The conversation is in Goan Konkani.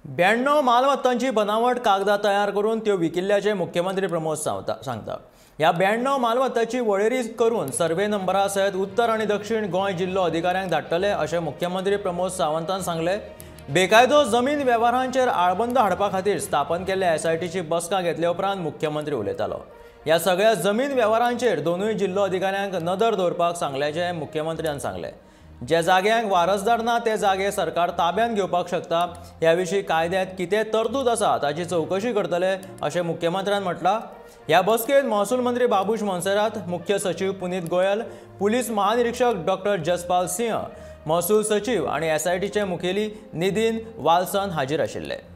92 मालमत्तांची बनावट कागदां तयार करून त्यो विकिल्ल्याचें मुख्यमंत्री प्रमोद सांगता. ह्या 92 मालमत्ताची वळेरी करून सर्वे नंबरा सयत उत्तर आनी दक्षिण गोंय जिल्लो अधिकाऱ्यांक धाडटले अशें मुख्यमंत्री प्रमोद सावंतान सांगलें. बेकायदो जमीन वेव्हारांचेर आळबंद हाडपा खातीर स्थापन केल्ल्या एसआयटीची बसका घेतले उपरांत मुख्यमंत्री उलयतालो. ह्या सगळ्या जमीन वेव्हारांचेर दोनूय जिल्लो अधिकाऱ्यांक नदर दवरपाक सांगल्याचें मुख्यमंत्र्यान सांगलें. जे जाग्यांक वारसदार ना ते जागे सरकार ताब्यांत घेवपाक शकता. ह्या विशीं कायद्यांत कितें तरतूद आसा ताची चवकशी करतले अशें मुख्यमंत्र्यान म्हटलां. ह्या बसकेंत महसूल मंत्री बाबूश मोन्सेरात, मुख्य सचीव पुनीत गोयल, पुलीस महानिरीक्षक डॉक्टर जसपाल सिंह, महसूल सचीव आनी एसआयटीचे मुखेली निधीन वाल्सन हाजीर आशिल्ले.